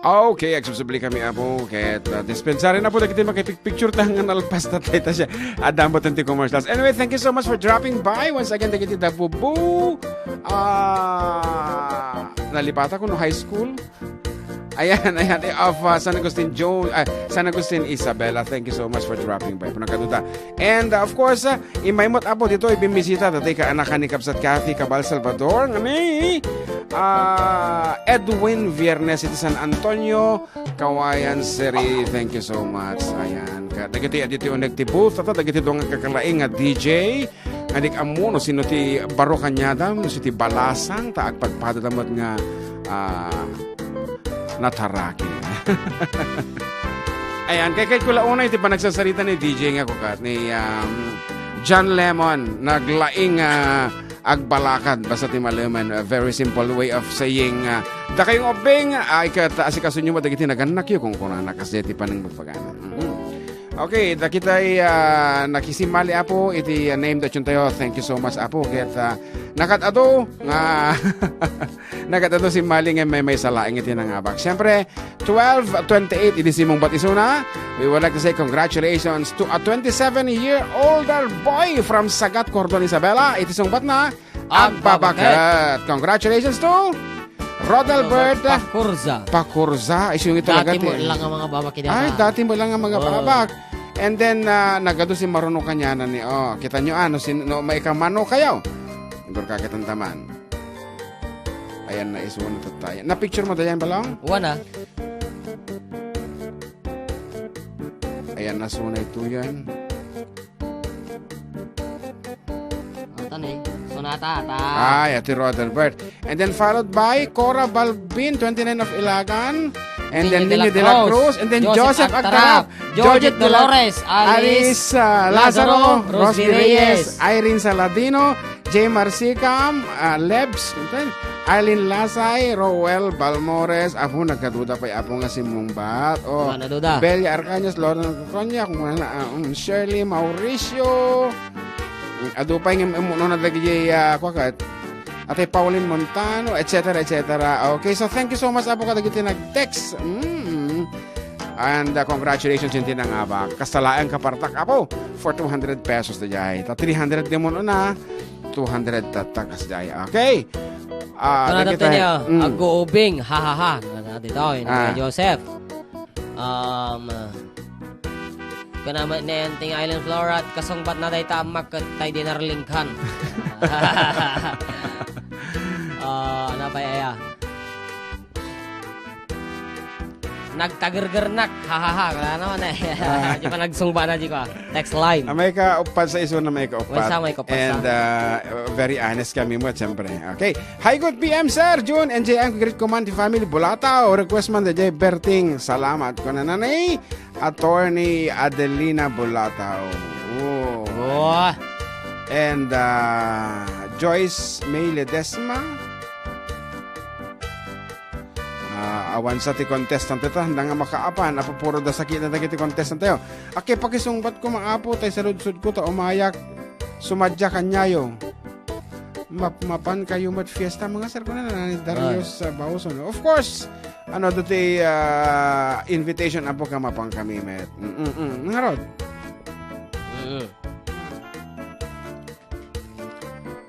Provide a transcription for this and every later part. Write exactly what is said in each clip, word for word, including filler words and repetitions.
Okay, agsubsubli kami, Apo, ket, uh, dispensary na po dagiti makipicture ta nga nalpas ta tayo siya. Adda mo ti commercials. Anyway, thank you so much for dropping by. Once again, dagiti Dabubu, ah, nalipata kuno high school. Ayan, ayan, eh, of, uh, San Agustin Joe, ah, San Agustin Isabela. Thank you so much for dropping by. Punakaduta. And, uh, of course, uh, imaymot, Apo, dito, ibimisita, dati ka anak ni Kabsat Kathy Cabal Salvador, nga ni, ah, Edwin Viernes, iti San Antonio, Kawayan City. Thank you so much. Ayan. Ka-, dagiti, dagiti unek ti booth, ato, dagiti duwa nga kakalaing nga D J, nga di ammo no sino ti baro kaniada, no sino ti balasang, ta agpadpadada met nga, ah, nataraki. Ayan, kay, kay kula unay ti panagsasarita ni D J nga kukat, ni, um, John Lemon, naglaing, ah, agbalakad, basta ti malemen, a very simple way of saying, ah, dakayong ubbing, ay ket asikasunyo mo dagiti nagannakyo, kung kunana, kasi ti panang magpagana. Mhm. Okay, dakitay, ah, nakisimmali, Apo, iti, ah, name that yun tayo. Thank you so much, Apo. Ket, ah, nakat-ado nga, nakat-ado simmali nga may, may salaing iti nangabak. Siyempre, twelve twenty-eight, idi simungbat isuna. We would like to say congratulations to a twenty-seven-year-old boy from Sagat, Cordon, Isabela. Iti sungbat na, Agbabaket. Agbabaket. Congratulations to Rodalbert Pakurza. Pakurza. Isu yung ito Dati agad mo eh. lang ang mga babak, hindi Ay, ba? dati mo lang ang mga Oo. babak. And then, ah, nagadu si Maruno kanyana ni, oh, kita nyo, ano, sin, no, maikamano kayo. Indur ka kitang taman. Ayan na, isu na tatay. Na-picture mo, Dayan Balong? Wala. Ayan na, sunay to yan. Ata ni, Sonata, ata. Ay, Ate Rodelbert. And then followed by Cora Balbin, twenty-nine of Ilagan. And then Nino Nino de la de la Cruz. Cruz. And then Joseph Joseph Agtarap, Agtarap, Georgette Georgette Dolores, Dolores, Alice, Alice, ah, Lazaro, Lazaro, Rosby Rosby Reyes, Reyes. Irene Saladino, Jay Marcicam, ah, Lebs, Arlene Lasay, Roel Balmores, Apo, nagkaduda pay, Apo, nga simmungbat. Oh, Wala na duda. Belia Arcañas, Lauren Cocoña, kung wala na, ah, um, Shirley Mauricio, adu pay nga, um, no, nadagiti, ah, kuwakat, Ate Pauline Montano, et cetera, et cetera. Okay, so thank you so much, Apo, kadagiti nag-text. Mm. And, uh, congratulations, hindi na nga ba? Kasalayan ka partak, Apo, for two hundred pesos na jay. Ta three hundred di mo na, two hundred tatak kas jay. Okay? Ah, Ano dagiti natin niya? mm. Aguubing, ha, ha, ha. Ano natin ito? Yun Ah. kay Joseph. Um, Kana met ni Auntie Island Flora, kasungbat na dayta ammak ket tay dinarlingkan. Ah, ano pa yaya? Nagtagergernak. Ha, ha, ha. Wala naman eh. Ah. Di pa nagsungba na, di ko, ah. Text line. Ah, may kaupad sa iso na may kaupad. May sa may kaupad And, sa. uh, very honest kami mo, siyempre. Okay. Hi, good P M, sir. June and J M, greet ko man ti family Bulataw. Request man da J Berting. Salamat. Kuna na ni Attorney Adelina Bulataw. Oh. Oh. And, uh, Joyce May Ledesma. Ah, awan sa ti contestant ita, anda nga makaapan, apupuro da sakit na dagiti contestant tayo. Aki, pakisungbat ko, maapo, tay saludsod ko, ta umayak, sumadya kanyayo. Map-, mapan kayo met fiesta, mga sir, kuna na ni Darius, ah, Bauson. Of course, ano, dati, ah, invitation, apo, ka mapan kami, met. Mm-mm-mm. Ngarod. Mm.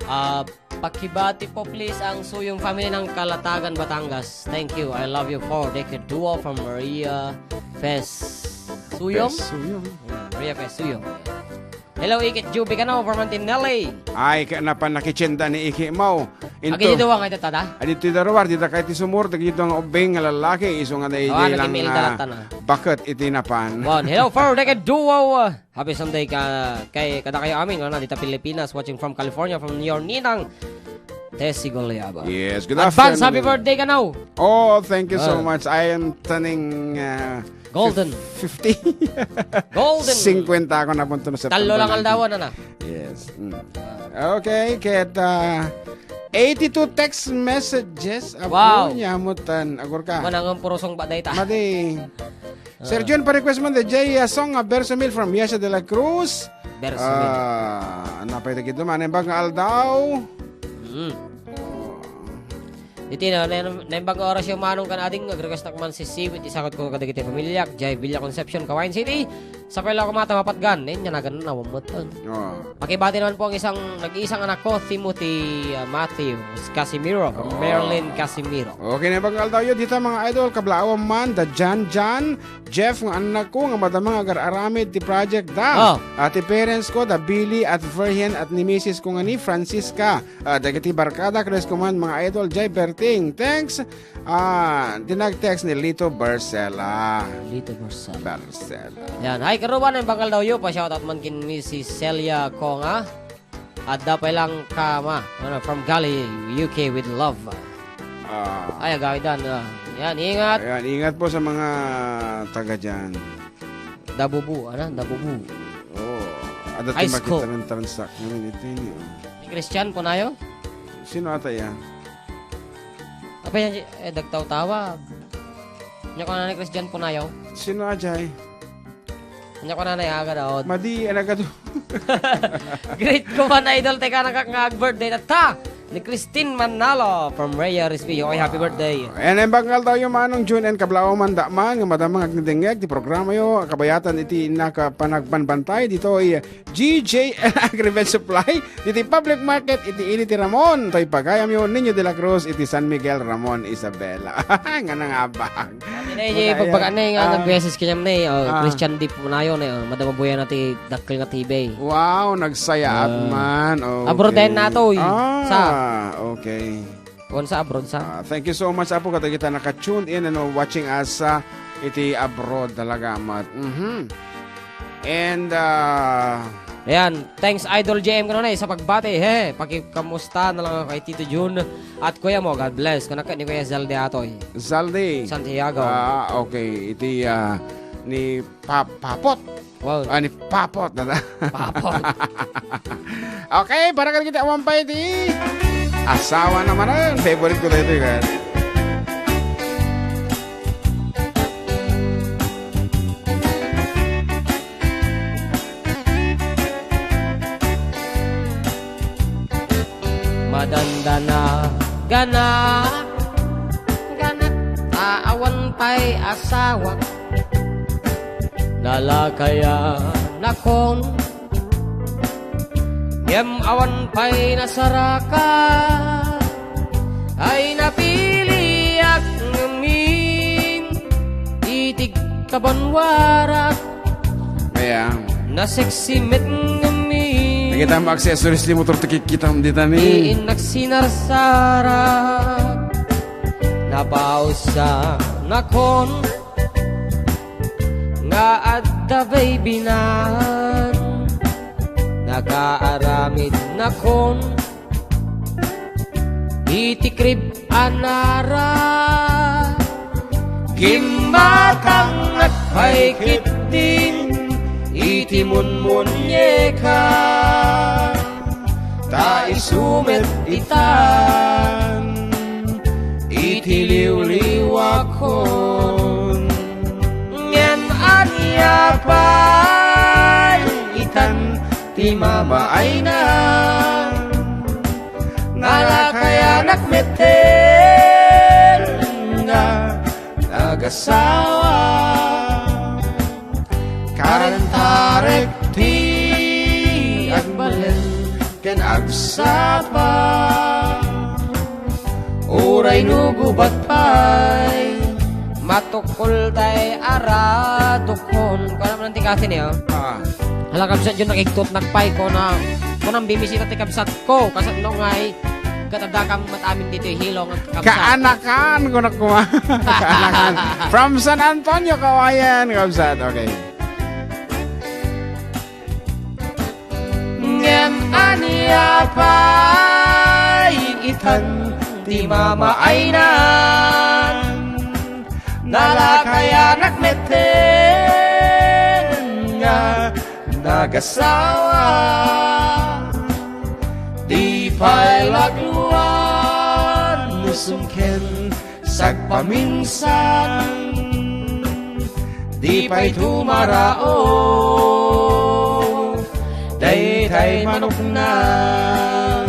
Ah, pakibati po, please, ang Suyong family ng Kalatagan, Batangas. Thank you. I love you for Decade Duo from Maria Fes Suyong? Fes Suyong. Mm, Maria Fes Suyong. Hello, Ikit Juby Cano from Antinelli. Ay, kaya na pa nakitsinda ni Iki Mau. Into. Agi dito nga ito, tada? Adi ti daruwar, dita kay ti sumur, dagito nga ubing nga lalaki, iso nga dai Awan, lang, naging mail ah, darat, ano? Bakit iti napan? One. Hello, for Decade Duo. Happy Sunday ka, kay, kada kayo amin, wala na, dita Pilipinas, watching from California, from your Ninang, Tessie Goliaba. Yes, good Advance afternoon. Happy birthday ka now. Oh, thank you so Ah. much. I am turning, uh, Golden. fif-, fifty. Golden. Singkwenta ako na punto na September Talo lang nineteen. Aldawan, ana. Yes. Mm. Okay, ket, uh, eighty-two text messages. Apo, Wow. nyamutan. Agor ka. Manangang purusong ba dayta? Madi. Sir Ah. Jun, pa-request mo, the J, uh, song, uh, Verso Mil from Yesha de la Cruz. Verso Mil. Ah, napay dagito man, ang bagang aldaw. Mm. Iti na, na, naimbag nga oras yung manong kan ading, nag-request na man si Siwit, isakot ko kadagiti pamilyak, Jai Villa Concepcion, Kawayan City. Sa pala ko mata mapatgan, eh, niya nagan na, wamot. Oo. Pakibati naman po ang isang, nag-iisang anak ko, Timothy, ah, Matthews Casimiro, Oo. Marilyn Casimiro. Okay, naimbag nga aldawyo, dita mga idol, kablaawan man, da Jan Jan, Jeff nga anak ko, nga madama nga agar-aramid ti project da. Oh. Ah, ti parents ko, da Billy at Virgin at ni misis ko nga ni Francisca. Ah, dagiti barkada, Chris Kuman, mga idol, Jai Berting. Thanks. Ah, di nag-text ni Lito Barcela. Lito Barcela. Barcela. Yan. Hi, karuban, ang bangal daw yun. Pa-shoutout man kin Missus Celia Conga. At dapat lang kama. Ano, from Gali, U K with love. Ah. Ay, agawid dan. Ah. Yan, ingat. Ayan, ingat po sa mga taga dyan. Dabubu, ano? Dabubu. Oo. Ada High school. Makita ng transak ngayon, ito yun. Ni Christian Punayo? Sino ata yan? Apa yan? Eh, dagtaw-tawag. Nya ko na ni Christian Punayo? Sino ajay? Nya ko na na yaga daw. Madi, ano ka to? Great ko man, idol. Teka, nakakangag birthday na ta! Ni Christine Manalo from Rhea Respillo. Oy, happy birthday. Ayan, ang bangal tayo, Manong June and Kablao man, da man, nga madamang agdingdingeg ti programa yo, kabayatan iti nakapanagbanbantay ditoy G J L Agrivet Supply, ditoy public market, iti ili ti Ramon, toy pagayam yo, Niño de la Cruz, iti San Miguel, Ramon, Isabela. Nga nangabag. Ine, ine, pagbaga ne, nga nagbeses kanyam ne, oh, Christian Deep Punayo ne, oh, madama buya na ti dakkel nga T V. Wow, nagsayaat man. Okay. Abroad din na to, eh. Ah, okay. Kung sa abroad, sa? Ah, thank you so much, Apo, kadagita naka-tune in and watching us, ah, iti abroad talaga, mat. Mhm. And, ah, Ayan, thanks, Idol J M, kanunay, sa pagbati. He, pakikamusta na lang ako kay Tito Jun at Kuya mo. God bless. Kanaka ni Kuya Zalde Atoy. Zalde. Santiago. Ah, okay. Iti, ah, ni Pa-, Papot. Wow. Ah, ni Papot na. Papot. Okay, para kadagita awan pa iti asawa naman. Favorite ko na ito, eh. Madandana gana gana ta awan pay asawa. Nalakayanakon ngem awan pay nasaraka. Ay napiliak ngamin itig kabanwarak. Kaya, na sexy met ngamin. Nakita mo accessories ni motor, ti kikitam dita ni. Iin nagsinarsarak. Napausa nakon nga adda baby nan. Nakaaramid nakon iti krib a nara. Gimmatangak pay ketdin iti munmunyeka, ta isu met itan iti liwliwakon. Ngem ania pay itan ti mamaayna. Nalakayanak metten nga nagasawa. Karentarek ti agbalin ken agsapa. Uray no gubat pay, matukol tay aradukon. Kuana man ti kasi niya. Ah. Hala, kabsat, yun, nakigtutnak pay ko na, kunang bimisita ti kabsat ko, kasat no ngay, ket adda kam met amin ditoy Hilo nga kabsat. Kaanakan, kunak kuma. Kaanakan. From San Antonio, Kawayan, kabsat. Okay. Ngem ania pay itan ti mamaaynan? Nalakayanak metten nga nagasawa. Di pay lagluan no sumken sagpaminsan, di pay tumaraok daytay manuknan.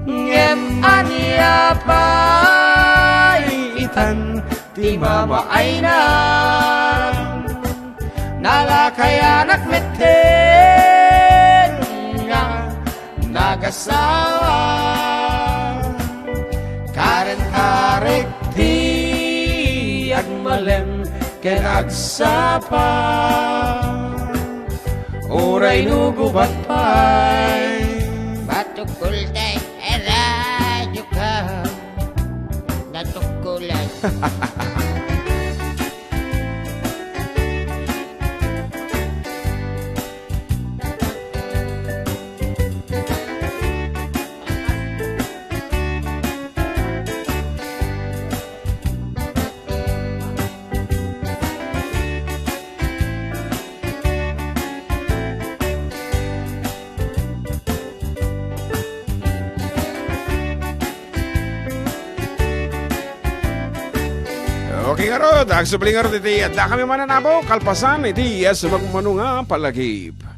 Ngem ania Apay itan ti mamaayna, nalakayanak metten nga nagasawa. Karen karek ti agmalem ken agsapa. Uray no gubat pay. Matukol tay radyo ka. Natukulan. Okay ngarud, agsubli ngarud iti adda kami mananabo, kalpasan iti sumagmamano nga palagip.